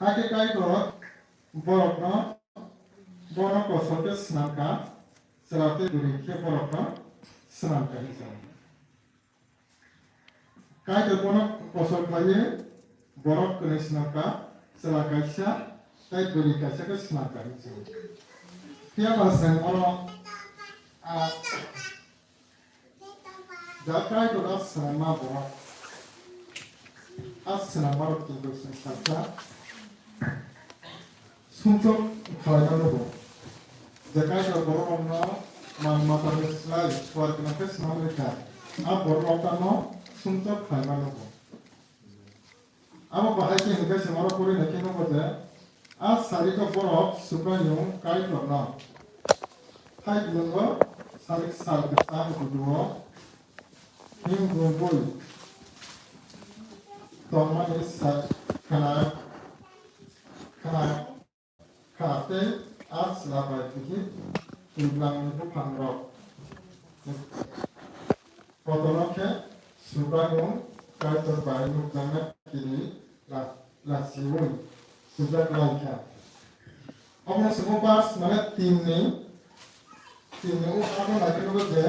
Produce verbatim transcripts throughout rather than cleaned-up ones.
Hakhe Kaitor borokno bono kosol khe snam kha, chwla tei bwrwi khe borokno snam kha hwnwi sa-o. Kaitor bono kosol khlaiwi borok kwnwi snam kha, chwla kaisa tei bwrwi kaisa khe snam kha hwnwi sa-o. Phiya ba chwng oro, a, Ja Kaitor a swnamma borok, a swnammarok kintu chwng salsa sumsok khlaina nugo. Je Kaitor bororokno mal matani slai suar gwnang khe swnam rwkha, a bororok tamo sumsok khlaima nugo. Abo bahai khe hwnkhe se oro pori nai khe nugo je, a sari kok borok Subraiyung Kaitorno hai bwlwngo sari sal kwchang kudu-o him bumui tongmani sa-, khna, khna, kha tei a chwla bai twihi twiblangni buphangrok kotorno khe Subraiyung Kaitor bai nukjaknai kiri la-, lachiui sujak lai kha. Omo se bo verse mane tinni, tinni o abo nai khe nugo je,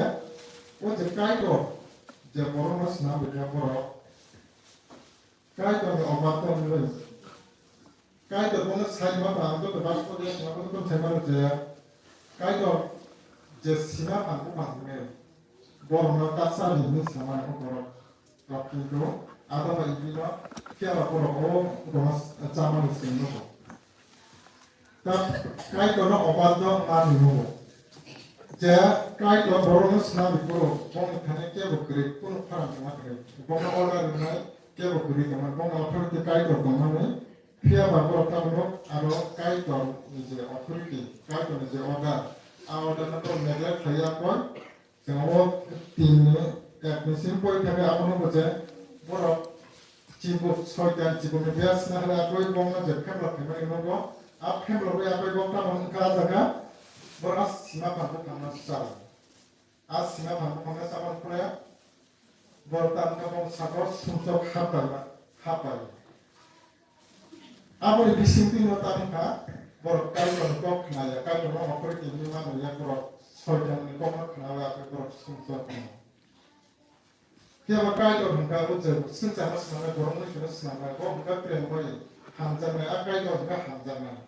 o je Kaitor je borokno swnam rwkha borok, Kaitorni obato wngwi. Kaitor bono sai ma ba, ang joto bas pore sima bono tong sai mano je, Kaitor je sima phan buphang hwnwi borokno ta cha di hwnwi sama ang borok rok, kintu abo bai bino phiya ba borok o bono chamani simi nugo. Ta Kaitorno obato ma di nugo. Je Kaitor borokno swnam di phuru bongni thani kebo kwrwi kunu pharang tongma kwrwi. Bongno order rwnai kebo kwrwi tongma, bongni authority Kaitor tongmani. Phiya ba borok tabukno aro Kaitor ni je authority, Kaitor ni je order, a order no borok neglect khlai ya koi. Chwng abo tinni ek ni simi pori thangwi abo nugo je borok chibuk soitan chibuk ni biyas na hwnwi akoi bongno je phemlok khaimani nugo. A phemlok bai akoi bok tamo wngkha a jaga borok a sima phan buphangno chao. A sima phan buphangno chama phuru borok ta wngkha bong sakao sumsok hapai, hapai. Aboni bisingtwi no ta wngkha borok Kaitorni kok khnaya, Kaitorno authority hinwi mano ya borok soitanni kokno khnawi akhe borok sumsok hino. Phiya ba Kaitor hwnkha o je swngcharno swnamnai, borokno hino swnamnai, bo hwnkha prem bai hamjaknai, a Kaitor hwnkha hamjaknai.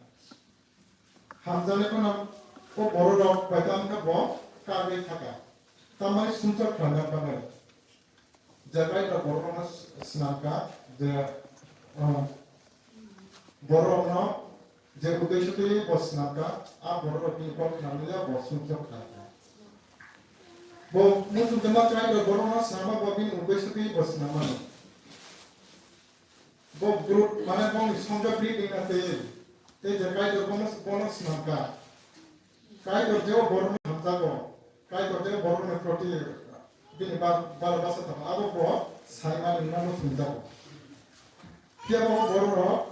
Hamjaknai phano o bororok bai tamo khe bo kagwi thaka. Tamani sumsok khlaina bagwi. Je Kaitor bororokno swnamkha je, um, bororokno je uddesho twi bo swnamkha, a bororok bini kok khnamliya bo sumsok khlaikha. Bo muchungtwma Kaitor bororokno swnamma bo bini uddesho twi bo swnamani. Bo group, mane bongni songja bri twi na twi, tei je Kaitor bono, bono swnamkha. Kaitor je o borokno hamjago, Kaitor je o borokni proti bini ba-, balo basa tongo, abo bo saimani wngmano swngjao. Phiya bo bororok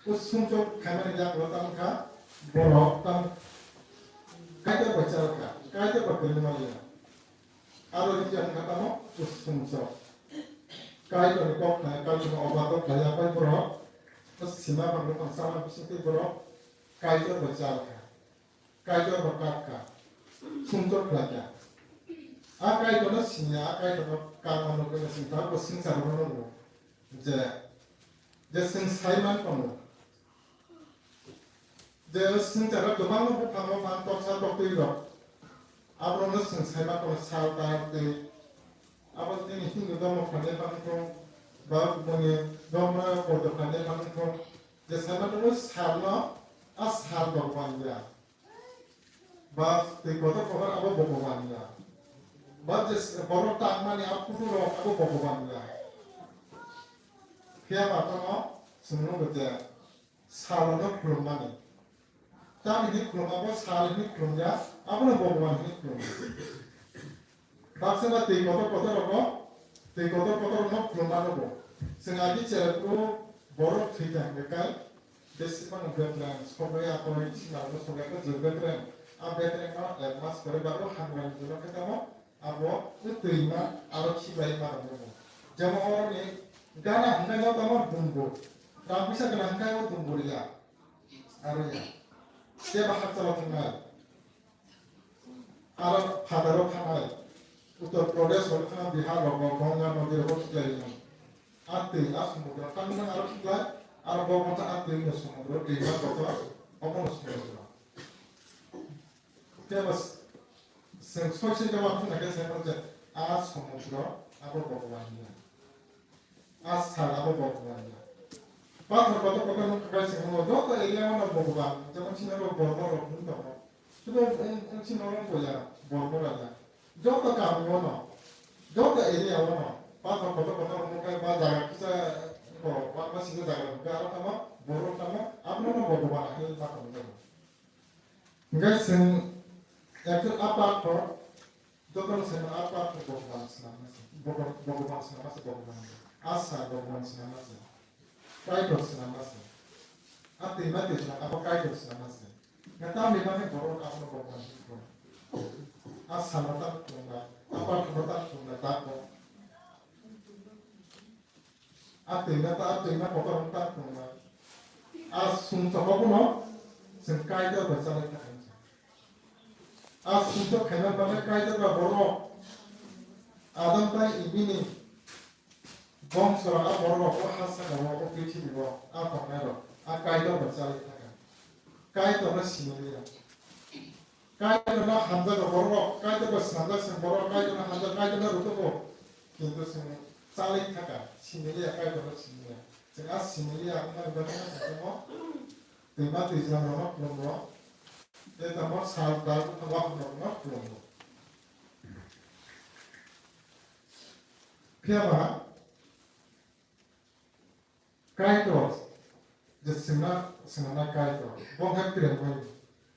o sumsok khaimani yagulo tamo kha, borok tamo Kaitor bai chal kha, Kaitor bai kwrwngmaliya. Aro rikya wngkha tamo kusumsok. Kaitorni kok khnai, Kaitorni obato khlai ya pai borok. O sima phang buphang sama bisingtwi borok Kaitor bai chal kha. Kaitor bai kak kha. Sumsok khlai kha. A Kaitorno siniya, a Kaitorno kak mano khe singkha, bo swngcharno nukgo. Je, je chwng sai man tongo. Je swngcharo kwbangma buphango phan toksa toktwi rok. Aborokno chwng sai ma tongo sal tal tei abo chini Hindu dhormo khlainai phano wngkho, ba boni dhormo poito khlainai phano wngkho. Je sai ma tongo salno, a sal Bhagwan ya. Ba twi kotor kotor abo Bhagwan ya. Ba je borok tangmani a photo rok abo Bhagwan ya. Phiya ba tono chwng nukgo je salono khulummani. Tamni hinwi khulumma bo sal hinwi khulumya, abono Bhagwan hinwi khulumya. Baksa ba twi kotor kotor rogo, twi kotor kotor rogo khulumma nugo. Chwng agi cherago borok thwi thang khe kai, besi phano betreng, sogwi akorni sinalo sogwi khe je betreng, a betreng no ek mas pore bago hamrani jora khe tamo, abo o twima aro khibai ma rok nugo. Jemon oroni gana hwnkhai no tamo dumbu. Rang puisa gwnang khe o Dumburia. Aro ya. Tei ba hakchalo thangnai. Aro phataro thangnai. Uttar Pradesh rok thang, Bihar rok, Ganga nodi rok khiklai rino. A twi, a sumudro tang tang aro khiklai, aro bo botha a twi no sumudro, twi ma kotor, obo no sumudro. Tei bo s-, seng soi soi jawab thangna khe se je a sumudro, abo Bhagwan ya. A sal abo Bhagwan ya. Pathor kotor kotor no kakai se joto area o no Bhagwan, jemon chini abo Bormo rok wng tongo. Sudo wng, wng chini oro boya, Bormo raja. Joto kami o no, joto area o no, pathor kotor kotor wng khe ba jaga kisa ko, ba, ba sida jaga wng khe aro tamo, Borok tamo, abo no Bhagwan hai ma tong jago. Hingke chwng ekhe a pathor, jotono se a pathor Bhagwan swnamma se, Bhagwan, Bhagwan swnamma se, Bhagwan. A sal Bhagwan swnamma se. Kaitor swnamma se. A twima twijla abo Kaitor swnamma se. Hingke tamni bagwi borok abono Bhagwan hwnwi kho. A salno ta khulumnai, a pathorno ta khulumnai, ta kho. A twima ta, a twima kotor wng ta khulumnai. A sumsok bono chwng Kaitor bai chalai kha khe. A sumsok khaina bagwi Kaitor ba borok Adam tai Evi ni bongso rok, a borok rok o ha saka o, o prithibi o, a tongnai rok, a Kaitor bai chalai kha khe. Kaitor no sini liya. Kaitorno hamjakgo borok, Kaitorbo swnamjak se borok, Kaitorno hamjak, Kaitorno rwtokgo. Kintu chwng chalwi thaka, siniya, Kaitorno siniya. Chwng a siniya wngmani bagwi no sajakgo, twima twijlangrokno khulumgo, tei tamo sal dal wngkha waphang rokno khulumgo. Phiya ba, Kaitor, je sengna, sengna Kaitor, bo hai tiremai,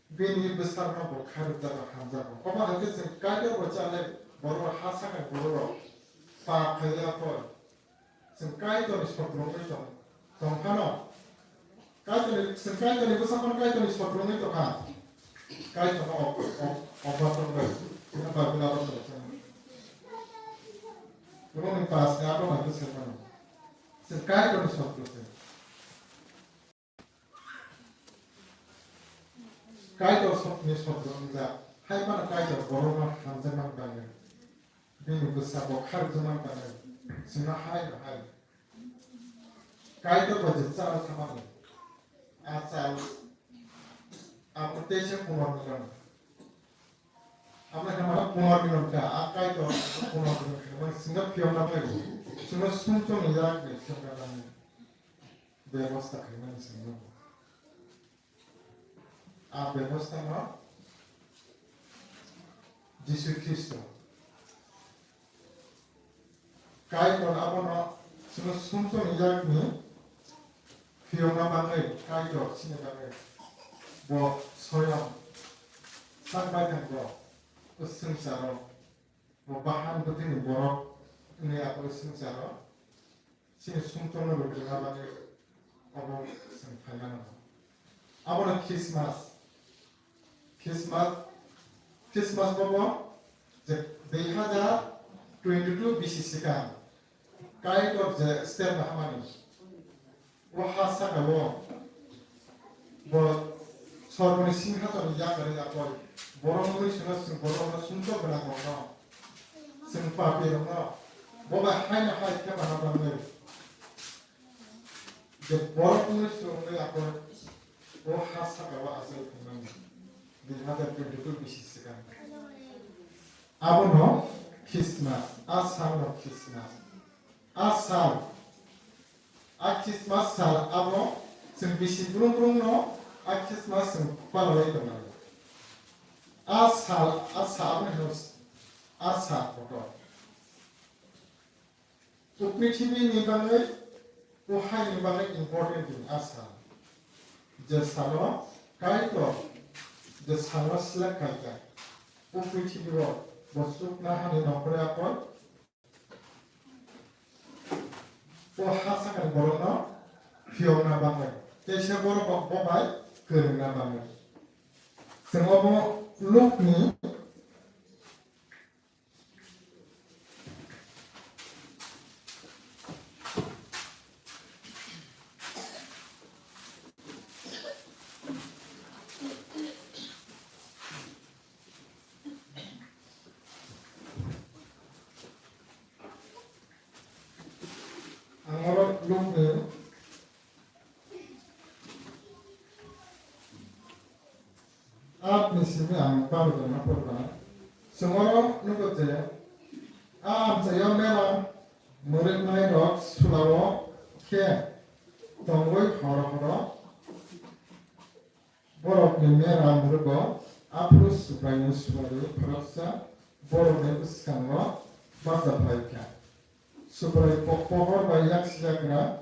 bini bwsarno bo khairokjago, hamjago. Obo hai khe chwng Kaitor bo chale, borok ha sakni borok rok, pap khai ya koi. Chwng Kaitorni sotro wngwi tong, tong phano, Kaitorni, chwng Kaitorni bwsa phano Kaitorni sotro wngwi tong kha. Kaitorno ob-, ob-, obma tongbai, chwngno Bible abo se chwng. Romani pash ni abo bai bwsai mano. Chwng Kaitorni sotro se. Kaitor sotni sotro wngjak. Hai phano Kaitor borokno hamjakmani bagwi. Bini bwsa bo kharjakmani bagwi. Chwngno hai no hai. Kaitor bai je chal thamani. A chal. Abo teisa punormiron. Abo khe mano punormiron kha, a Kaitor punormiron kha, mane chwngno phiyokna bagwi, chwngno sumsokni yakni phiyokna bagwi bebosta khaimani chwngno. A bebosta no Jisu Khristo. Kaitor abono chwngno sumsokni yakni phiyokna bagwi Kaitor chini bagwi bo soyam sak baithang bo o swngcharo bo bahan bwtwini borok wngwi abo o swngcharo chini sumsokno rwna bagwi obo chwng phaina nango. Abono Christmas. Christmas, Christmas bobo je dui hazar twenty two bisi swkang Kaitor je step hamani, o ha saka o bo sorgoni singhasorni yakarwi yakoi borok wngwi chwngno chwng borokno sumsok gwnang rokno, chwng papi rokno bo bai haino hai khe mana bagwi je borok wngwi chwng wngwi yakoi. O ha saka o achai phunukmani dui hazar twenty two bisi swkang. Abono Christmas, a salno Christmas. A sal, a Christmas sal abo chwng bisi brung brung no a Christmas chwng palolai tongnai. A sal, a sal abo hino a sal kotor. O prithibi ni bagwi, o hai ni bagwi important din a sal. Je salo Kaitor, je salo select khaikha, o prithibi o bo chukna hani nongkhorwi aphoi, o ha sakani borokno phiyokna bagwi, teisa borok bo bai kwrwngna bagwi. Chwng obo Luk ni Atni simi ang pari tongna porkha. Chwng oro nugo je, a amchaio mera mwrwknairok sulao khe tongwi horo horo borokni mera mwrwgo, aphuru Subraini suari khoroksa borokni bwskango bacha phai kha. Subrai po-, pohor bai yaksi yagra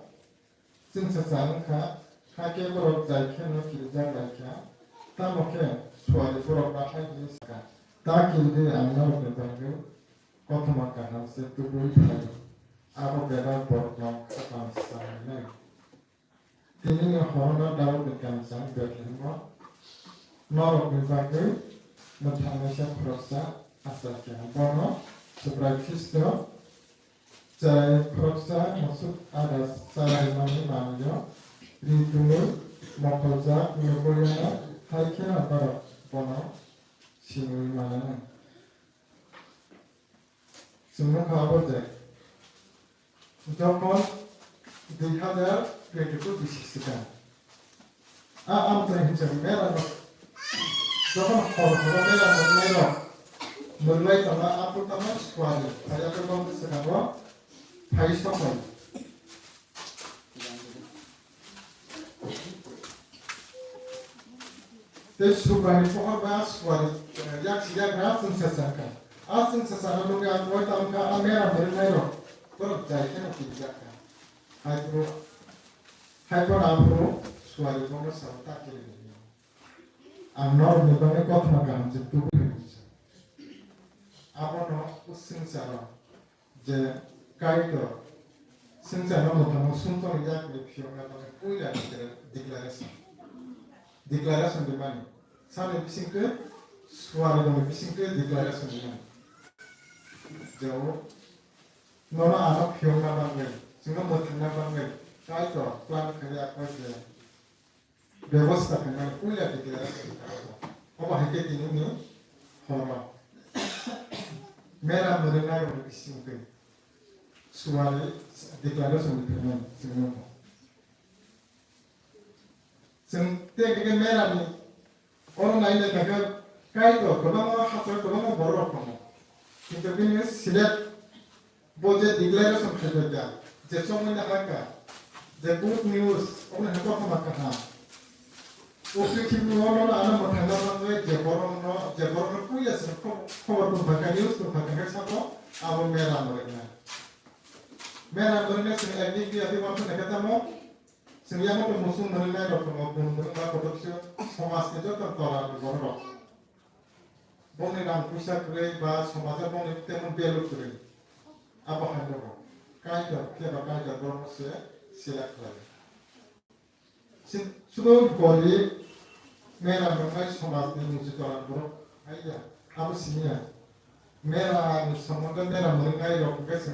chwngsacha wng kha, hakhe borok jai kheno kirijak lai kha. Tamo khe suari borokno hai hwnwi sa kha, "Ta kiridi, ang norokni bagwi kothoma kaham se tubui phaio, abo bebak borokno khapang sanai." Tinini horono Daudni kamchang Bethlehemo norokni bagwi mwthangnaisa khoroksa achai kha. Bono Subrai Khristo chai khoroksa musuk ada charimani manwio ri tungwi mokholjak nukuliano, hai kheno borok bono siniwi mananw. Chwng nukha abo je, jokhon dui hazar twenty two bisi swkang a amchai hinjak mera no, jokhon hor horo mera mwrwknairok mwrwklai tongma, aphuru tamo suari phai, aphuru bongni swkango phai sokphai. Tei Subraini pohor bai a suari, eh, yaksi yagra chwngsacha kha. A chwngsacha no nugwi a koi tamo kha, a mera mwrwknairok borok jai kheno kirijak kha. Hai phuru, hai phuru aphuru suari bono sao, "Ta kiridi, ang norokni bagwi kothoma kaham se tubui phaio." Abono o chwngsacha rok je Kaitor swngcharno mwthangwi sumsokni yakni phiyokna bagwi puila declaration, declaration rimani. Sani bisingtwi, suarirokni bisingtwi declaration rimani. Je o nono ano phiyokna bagwi, chwngno mwthangna bagwi Kaitor plan khlai ya koi je bebosta khaimani puila declaration khaio. Obo hai khe tinini horo mera mwrwknairokni bisingtwi suari declaration khaimani chwngno. Chwng tei khe merani oro nai nai kha khe Kaitor kwbangma hachal kwbangma borok rok tongo. Kintu bini select Bo je declaration khlaibaikha, je chongmani hakha, je good news, omo hai kothoma kaham. O prithibi o nono ano mwthangna bagwi je borokno, je borokno puila chwng kho-, khobor tongphaikha, news tongphaikha khe sabo abo mera mwrwknai. Mera mwrwknai chwng ekdik di ati uansuknai khe tamo, chwng yago tong musuk mwrwknai rok tongo, bun mwrwkma kotor khe somajni joto tola ni borok rok. Bongni rang puisa kwrwi ba somajo bongni temon value kwrwi. Abo hai rokno Kaitor, phiya ba Kaitor borokno se select khlai. Sin-, sudo gorib, mera mwrwknai somajni muitu tola borok hai ya. Abo simi ya. Mera ni somondo mera mwrwknai rok hwnkhe se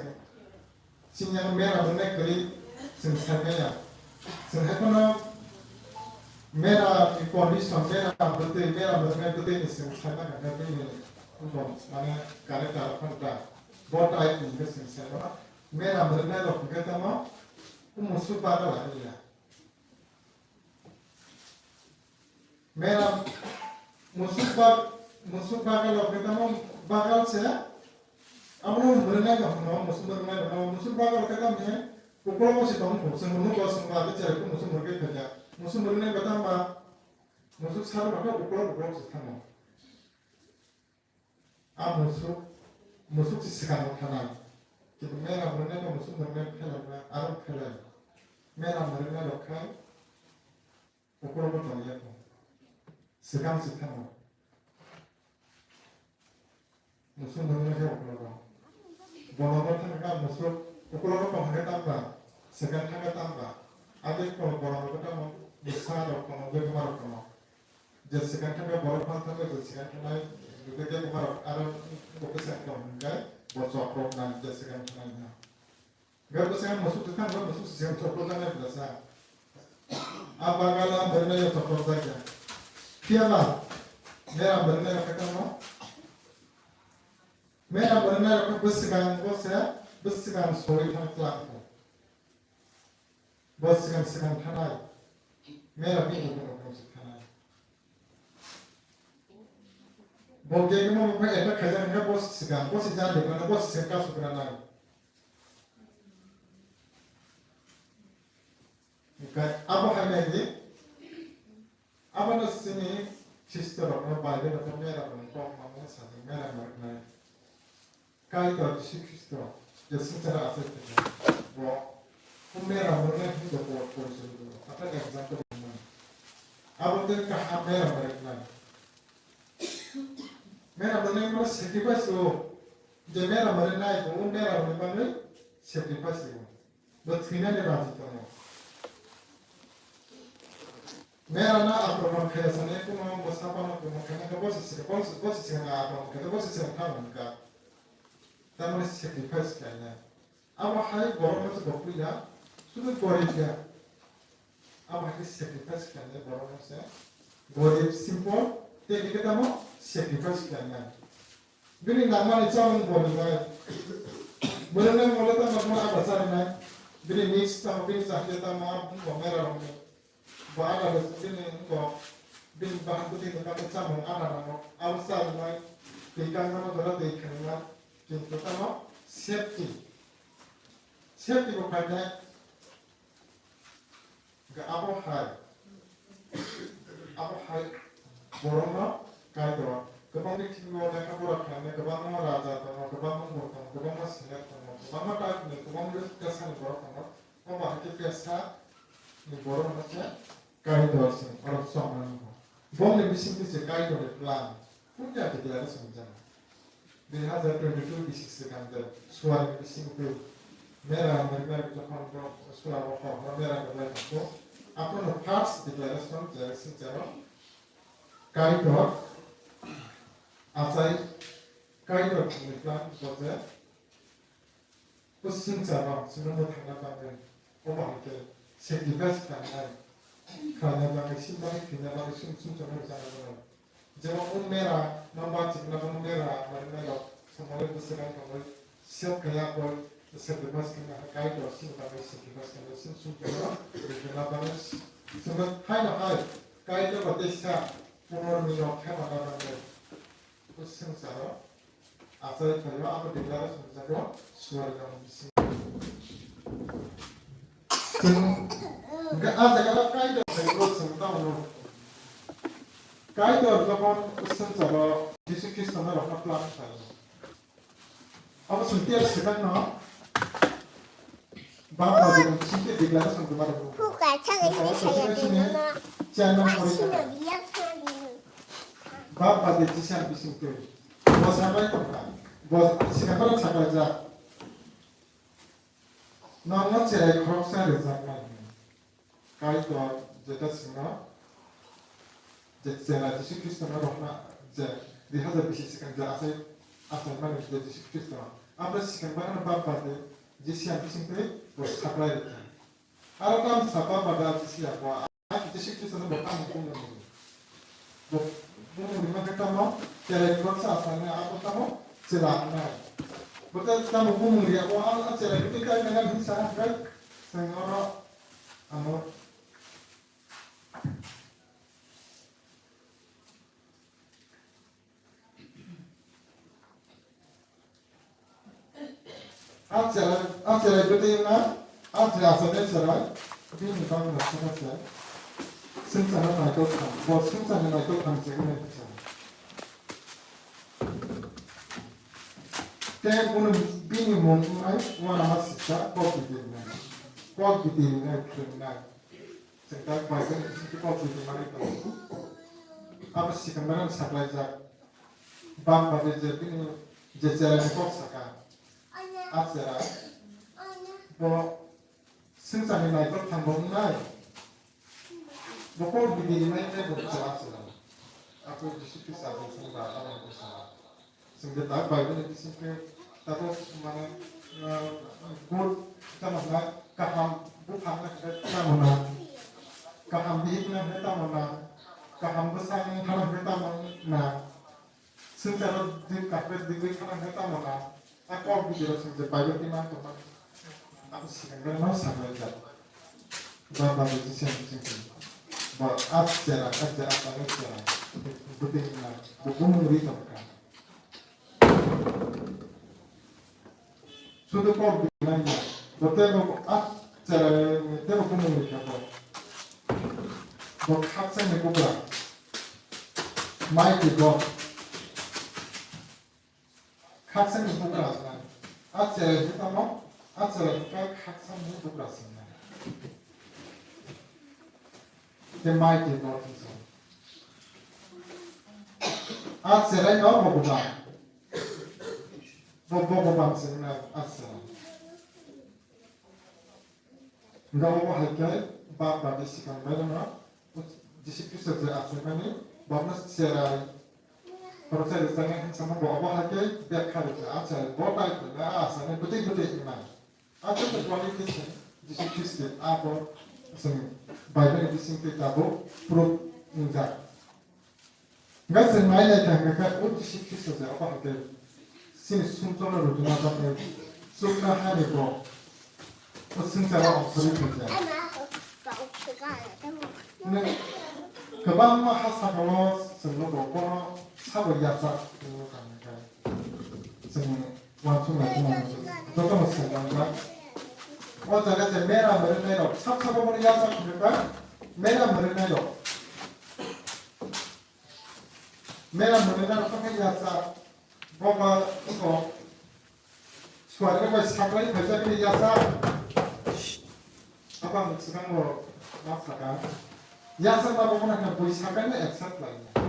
Chini ang mera mwrwknai kwrwi chwng sai maya. Chwng hai phano mera ni condition, mera bwtwi, mera mwrwknai bwtwi ni chwng sai maya, bini wngkha mane character phano ta. Bo type ni hwnkhe chwng sai mano. Mera mwrwknai rok hwnkhe tamo musuk bagwi ya. Mera musuk bag-, musuk bagal rok khe tamo bagal se, abono mwrwknai rok hwno, musuk mwrwknai rok hwno, musuk bagal rok khe tamo he, ukolog o se tong kho, chwng nugo chwng ba khe chwrai khe musuk mwrwk khe khaikha, musuk mwrwknai rok tamo ba, musuk sar rok khe ukolog ukolog se thango. A musuk, musuk se swkango thanai. Kintu mera mwrwknai no musuk mwrwknai phelanai, aro phelai. Mera mwrwknai rok khai, ukologo tongya kho. Swkang se thango. Musuk mwrwknai khe ukologo. Bonobo thangkha musuk, ukologo tongkha khe tangkha, swkang thangkha tangkha. Abo khe bonobo tamo bwsa rok tongo, bebak rok tongo. Je swkang thangkhe borok phano thangkhe je swkang thangnai, je borok aro bo bwsang tong hwnkhe bo chok rok nang je swkang thangnai hwnna. Hwnkhe bwskango musuk swkang bo musuk swkang chok rok nang bwsa. A bagalo a mwrwknai chok rok jak ya. Phiya ba mera mwrwknai rok khe tamo? Mera mwrwknai rok khe bwskango se bwskango soi thang twlang kho. Bo swkang swkang thanai, mera bini ukologo tong se thanai. Bo khe khe mo phai attack khaijak hwnkhe bo se swkang, bo se jani mano, bo se swkang kasu kwrwng nai. Hwnkhe abo hai nai di, abono chini Khristo rokno Bible rokno mera rokno kok mangno sajak mera roknai. Kaitor Jisu Khristo je swngcharo achai phaikha, bo o mera roknai hinwi bo porichoi rwo. Ata example rwmani. Abo tei kaham mera roknai. Mera manwi mano sacrifice o. Je mera manwi nai bo o mera manwi manwi sacrifice o. Bo thwinani raji tongo. Mera no akromon khaina sani kuno bo sapano kuno khaina khe bo se se bo se se na akromon khaina bo se se thang hwnka. Tamoni sacrifice khaina. Abo hai borok no se bo puila sudu gorib ya. Abo hai khe sacrifice khlainai borok no se gorib, simple, tei hwnkhe tamo sacrifice khlainai. Bini nangmani chamung bo rinai. Bwrwi nang mole tamo bono abo charinai. Bini mix tamo bini chakhe tamo abo bo mera rokni. Bo ada bo bini bo bini bahan bwtwi ni bagwi chamung ada nango. Abo charinai. Twi kanjama jora twi khainai. Kintu tamo safety. Safety bo khlainai. Hwnkhe abo hai, abo hai borokno Kaitor kwbangni thwngwi lekha pora khlainai, kwbangma raja tongo, kwbangma mung tongo, kwbangma sener tongo, kwbangma type ni, kwbangma tesani borok tongo. Obo hai khe tesani borok hwnma khe Kaitor se oro chongmani. Bongni bisingtwi se Kaitorni plan punya declaration wngjak. Dui hazar twenty two bisi swkang je suari bisingtwi mera mermer jokhon bo sula bo hor hor mera mermer bo apono first declaration je singcharo Kaitor achai Kaitor ni plan bo je Bo swngcharo chwngno mwthangna bagwi, obo hai khe sacrifice khlainai, khlaina bagwi, chini bagwi thwina bagwi chwng swngcharno rwchapna bagwi. Jemon o mera no bachikna, bo mera marinai rok somoi bwswk wng tongwi sep khlaiya, bo sacrifice khlaina hai Kaitor chini bagwi sacrifice khlainai, chwng swngcharno rwchapna bagwi. Chwngno haino hai Kaitor bo teisa punorni rok khe manna bagwi. Bo swngcharo Achai phaio abo declaration jago suari rok bisi. Chwng hwnkhe ah jaga o Kaitor phaio chwng tamo no. Kaitor jokon swngcharo Jisu Khristo no rokno plan khlaio. Abo chwng tei swkang no Bap bai ni bising twi declaration kwma rwgo. Bap bai ni bising twi. Bo saklai tongkha. Bo sikapara saklaijak. Nokno cherai khoroksa rwjaknai hwnwi. Kaitor jeta singno Je chela Jisu Khristo no rokna je dui hazar bisi swkang je achai, achai mani je Jisu Khristo no. Abo swkang bagwi no bap bai de Jisu yang bising twi bo saklai rikha. Aro tamo sa bap bai de Jisu yang bo a Jisu Khristo no bo tamo bumung ri. Bo bumung ri ma khe tamo chela ni baksa asai na abo tamo chela nai. Bo te tamo bumung ri abo a chela ni kai na hin sa kai seng oro amo A cherai, a cherai bwtwi wngna, a cherai aswk nai cherai, bini bangma saka se, swngcharno naitoktham, bo swngcharni naitoktham se wngwi kha. Tei bono bini mung wngnai uanama sika kok bidi wngnai, kok bidi wngnai, phwrwngnai. Chwng tak bai khe kok bidi manwi tongo. Abo swkang bai saklaijak. Bam bai je bini je cherai ni kok saka. A cherai bo swngcharni naitoktham bo wngnai. Bo kok bidi rimani tei bo chwla chwla. Aphuru Jisu Khristo abo chwng ba abo chwng ba. Chwng je tak Bible ni bising khe tato mane, ah, good tamo hwnna kaham buphang hwnna khe tamo hwnna, kaham bihik hwnna khe tamo hwnna, kaham bwsang thana hwnna khe tamo hwnna, swngcharo dui kaham dui thana hwnna khe tamo hwnna, a kok bidi rok chwng je Bible ni man tongma, abo swkang no saklaijak. Baba Jisu Khristo. Bo a chera, a chera, a chera, a chera. Bwtwi wngna, bo bumung ri tongkha. Sudu kok bwtwi wngna, bo tebo a chera, tebo bumung ri kha bo. Bo khakchangni bugra. Mighty God. Khakchangni bugra swngnai. A cherai khe tamo, a cherai khe khakchangni bugra swngnai. Khe mighty God hwnwi swngo. A cherai no Bhogoban. Bo Bhogoban swngnai a cherai. Hwnkhe obo hai khe bap badi swkang bairokno Jisu Khristo je achaimani borokno cherai, borok cherai changya hinwi samo bo obo hai khe bekha rwkha, a cherai bo tai khe a achai bwtwi bwtwi wngnai. A joto quality se Jisu Khristo abo chwng Bible ni bisingtwi tabuk proof wngjak. Hwnkhe chwng nai nai kha hwnkhe khe o Jisu Khristo je obo hai khe chini sumsokno rwchapna bagwi chuknohani bo o swngcharo ongkhorwi phaikha. Hwnwi kwbangma ha sakao chwng nugo, bono sabo yachak hwnwi tongkha. Chwng uansuk nai tongmani jotono swng manjak. O jaga je mera mwrwknairok sab sabo bono yachak hwnwi kha, mera mwrwknairok. Mera mwrwkna rok khe yachak, bo ba iko suari rok bai saklai phaijak khe yachak. Abo ang swkango ma saka. Yachak ba bo khna bui saklai no accept lai ya.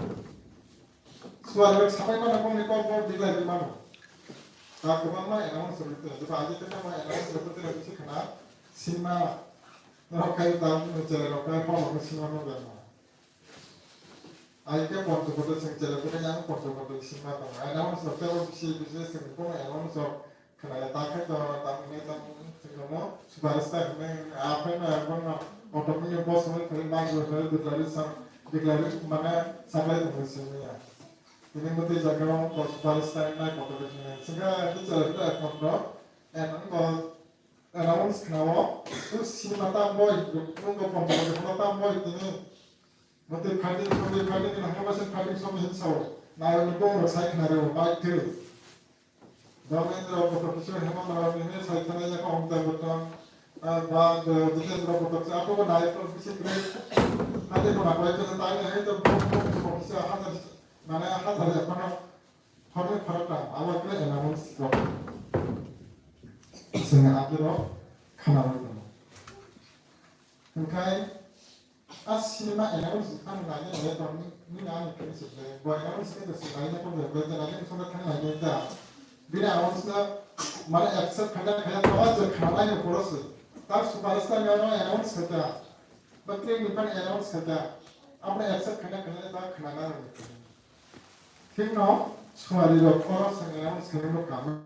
Suari rok saklai mano bongni kok bo diglai rwi mano. Ta kwbangma announce rwtwi, jeba aji tei ma announce rwtwi rwtwi khna sinma rok khai ta chele rok khai phone rok sinma rok. Ai khe Ponchokoto chwng chele khe yang Ponchokoto sima tongo. Ai nang sok tebo bisi bisi chwng kung ai nang sok khna ya ta khe to ta ne ta chwng mo superstar ne a phai na bang na auto ni boss mo phai mang go phai declaration declaration mane saklai tongo simi ya. Tini muti jaga mo superstar na koto de ne singa di chele khe ekmatro en ang go announce khna o tu sima ta boy nung go Ponchokoto ta boy tini. Mate fighting, mate fighting ni hama sen fighting song hin sao. Nai ni bong rok sai khna reo, bike thil. Dharmendra kotor kisu hema mara ni hin sai khna ya ka ongta botong. Ba Jitendra kotor sa apo ko nai ko bisi kre. Mate ko na koi ko tai ne hai to bong bong ko kisa hazar, mane hazar ya kono. Hor ni pharak ta, awa kre announce ko. Sing apero khana ro. Hingkai A cinema announce ang naina nai tong ni, ni ani khe se je, bo announce khe se naina tong ni, bo je naina tong thang naina ta. Bini announce na mane accept khana khaya to a je khana naina poro se. Ta superstar ni ano announce khata. Ba tei ni pan announce khata. Apne accept khana khana ta khana na. Thik no, suari rok poro se announce khana no kama.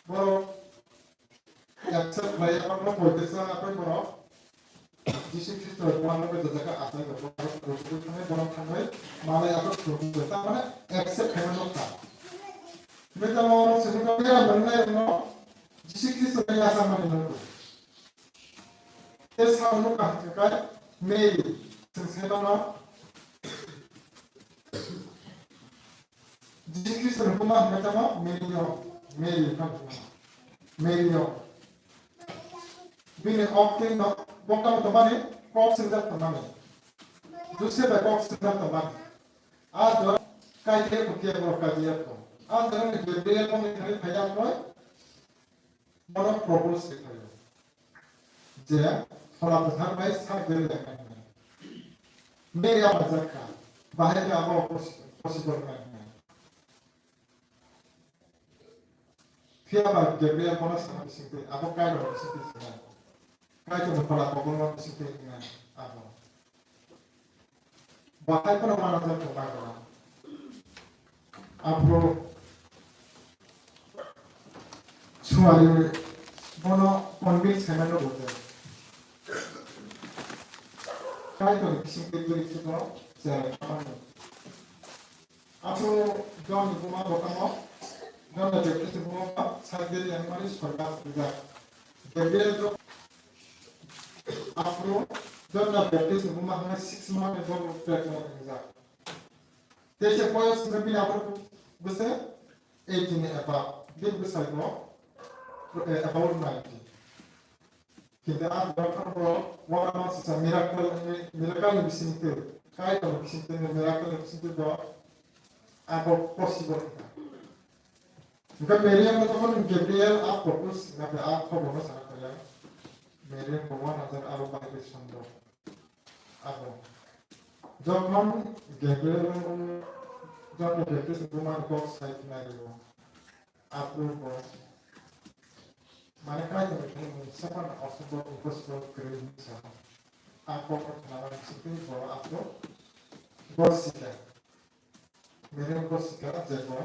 Borok accept khlai, borok poitesa apai borok Jisu Khristo bai borok jaga asai borok thangwi borok thangwi malai apai borok tamane accept khaima nokha. Betamo sini kaya mengenai no Jisu Khristo bai asa mani nokha. Tei sabo nukha hwnkhe khe Mary, chwng sai mano. Jisu Khristo ni buma hwnkhe tamo Mary o, Mary wngkha buma. Mary o. Bini ok twi no, bo tamo tongmani, kok swngjak tongmani. Joseph bai kok swngjak tongmani. A jora kaithe ko khe borok kaji ya ko. A jora ni Gabriel bongni thani phaiya koi. Bono propose khe phaio je Phola Kwthar bai sak belai ya kha hwnwi. Mary a manjak kha, bahai khe abo possible wngya hwnwi. Phiya ba Gabriel bono sana bisingtwi, abo Kaitorni bisingtwi sanai. Kaitorni Phola Kobolno bisingtwi wngnai abo. Bahai phano manajak tong Kaitorno. Aphuru suari bono convince khaimano bo je Kaitorni bisingtwi bwrwi se bono cherai khamani. Aphuru John ni buma bo tamo, John the Baptist ni buma bo Siberia ni mani sorga swijak. Gabriel do aphuru John the Baptist ni buma hwnwi six month ni bo pregnant wngjak. Teisa boyos hwnwi bini aphuru bwse eighteen ni above, bini bwsai bo, eh, about ninety. Kintu a borok bo uanama sisa miracle ni, miracle ni bisingtwi, Kaitor ni bisingtwi, miracle ni bisingtwi bo abo possible wngkha. Hwnkhe Mary ang tokon Gabriel a propose nabe a khobor no sana kaya. Mary ang bo uanajak abo Bible sondo. Abo. Jokhon Gabriel ang John the Baptist buma ni kok sai khnai rwo. Aphuru bo mane Kaitor ni mung sapan aswk bo impossible kwrwi hinwi sa. A kokno khnamani sitwi bo aphuru bo sikha. Mary bo sikha je bo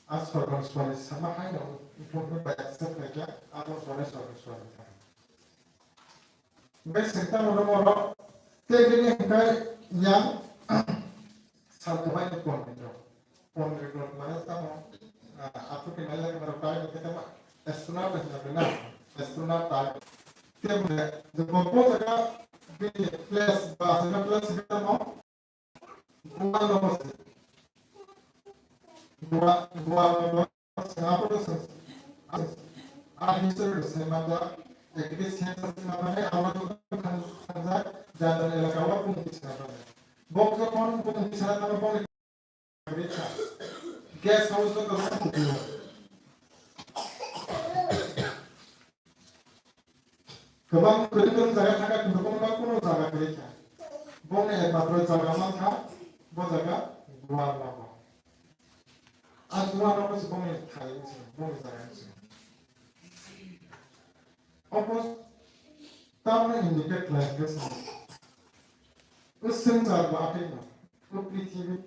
a sorgon swari sama haino improve bai accept khaikha, abo bo sorgon swari kha. Hwnkhe sengkang rwmorok tei bini hwnkhe yang sal kwbangni pondit rok. Pondit rok mane tamo, ah, aphuru khe nailai rok bai hwnkhe tamo astronaut hwnwi na, astronaut tai. Tei bole je bo jaga bini place ba aswkna place hwnkhe tamo Gual no se. Gual, gual no se. Apo no se. A history no se mata. Ekde census se mata ne, abo no thang, thang ja, jadar elaka wa kung kisa mata. Bok jokhon kung kisa mata bok ni kisa. Guest house no se. Kwbang kwrwi kwrwi jaga thangkha, kintu bono ba kunu jaga kwrwi kha. Bongni ekmatro jaga mankha, bo jaga Gual nogo. A Gual nogo se bongni thai wngse, bongni jaga wngse. Obo tamno indicate khlai khe se. O swngchar bo atwi no, o prithibi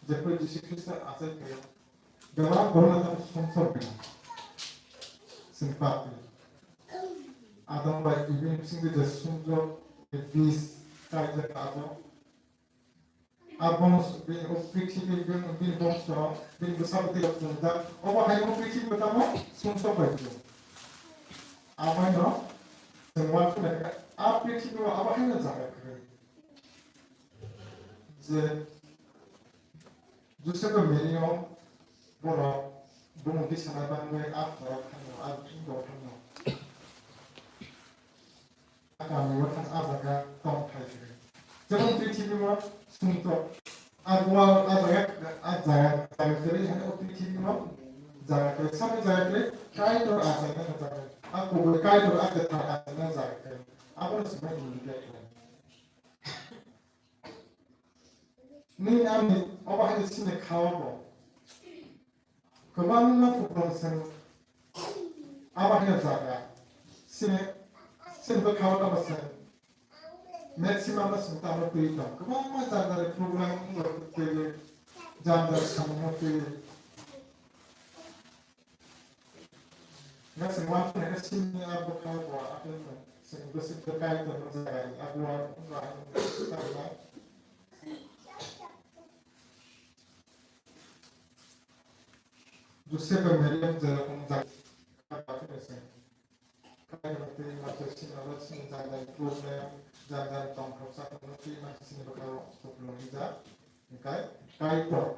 Jephru Jisu Khristo achai khe bebak borokno tamo songchor khe chwng pap khe. Adam bai Evi ni bisingtwi je sumjok, je bis kaijak abo. A bongso bini o prithibi bini, bini bongso bini bwsa bwtwi rok chwngjak. Obo hai o prithibi tamo sumjok bai khe. Abo haino chwng uansuknai khe a prithibi o abo haino jaga kwrwi. Je Joseph bai Mary no borok bumung tisana bangwi a khorok thangno, a bini bo thangno. A kami o thang a jaga tong phai khe. Jemon prithibi o sumtok, a Gual a jaga, a jaga, jaga kwrwi hwnwi o prithibi o jaga kwrwi, sabo jaga kwrwi Kaitor achaina jaga, a kubui Kaitor a kwthar achaina jaga kwrwi. Abono swmai indicate khlai. Nini ani obo hai sini kha o bo. Kwbangma kupulung chwng abo hai jaga. Sini, sini bwkha o tamo chwng. Maximum no chwng tamo twi tong. Kwbangma jaga ni program wngbo twi, jam jam samung no twi. Nga chwng uansuknai khe sini a bwkha o bo atwino chwng bwswk bwkhai tongma jaga ni a Gual wngkha hinwi sajaknai. Joseph bai Mary jerokom jaga twi masa sini aro sini jaga ni problem, jaga ni tongthok sakno twi masa sini bwkha o kupulung rijak. Hwnkhe Kaitor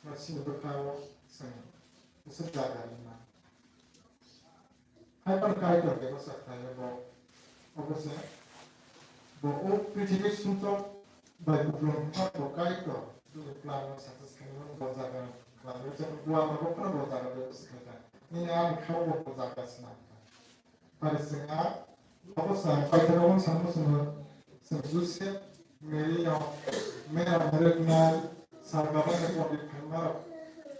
no sini bwkha o chwng bwswk jaga rwma. Hai phano Kaitor bebasa khlai o bo. Obo se bo o prithibi sumtok bai kupulung wngkha bo Kaitor bini plan no success khainai bo jaga khlai o, jemon Gual nogo phano bo jaga bebasa khlai kha. Nini ani kha o bo jaga swnam kha. Pari chwng a, obo sa, paithakgo wng sankhe chwng, chwng Joseph, Mary rok, mera mera wngnai, sal gabangni pondit phaima rok,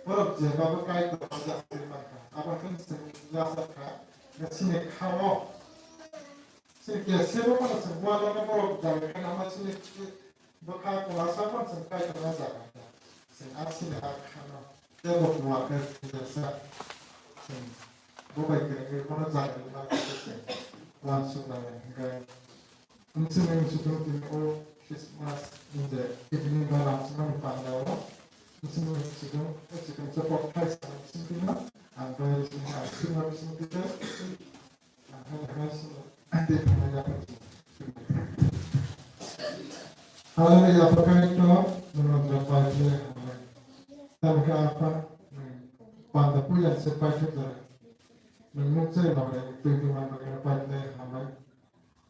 borok jeba bo Kaitor no jasri mankha. Abo khe chwng yachak kha, chini kha o, chini khe sebo phano chwng Gual nogo borok jai khe nama chini Bwkha kwlasa phano chwng Kaitor no jaga kha. Chwng a sini a khano teibo kuwa khe phiyasa. Chwng bo bai kwrwngwi bono jaga rwna bagwi chwng uansuk nai hwnkhe. Nwng chini wngsukrok tini o Christmas ni je evening ba lamsmani pandao, bisingni sikon, sikon se kok thai sa bising tino, ang bai bising, ang sima bising tino, ang hai hai sima, ang tei thangna yapar sima. Hallelujah, yapar kai to, nono japai tile hamai. Tamka apa, panda puya se pai to jara. Nung muk se lore, tui tui man bagana pai tile hamai.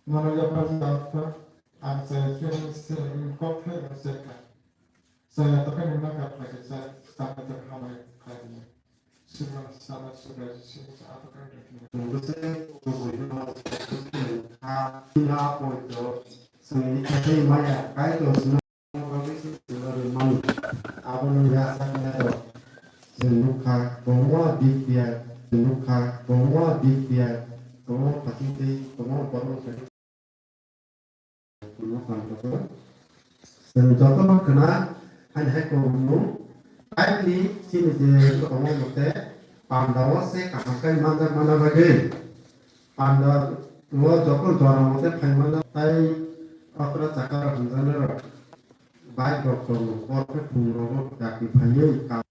Nono yapar yapar, ang saya sini sini kok hai ang saya ka. Saya tokai nuna ka pai saya sampai terhamai kai. Sima sama sudah sini apa kan. Nung se ko ko ha ha ha ko to sini kai maya kai to sini. Bagwi se chwla rwmani. Aboni ya sakni aro chwng nukha, kwbangma bipya chwng nukha, kwbangma bipya, kwbangma phating tei kwbangma borok rok se. Chwng jotono khna, haini hai kwrwngmung, kaini chini je kwbangma mote, pandao se kaham khe manjak mana bagwi. Panda o joto jora mote phaimano tai okra chakar hamjaknai rok bike rok tongo, bor khe phung rogo dakti phaiwi kam.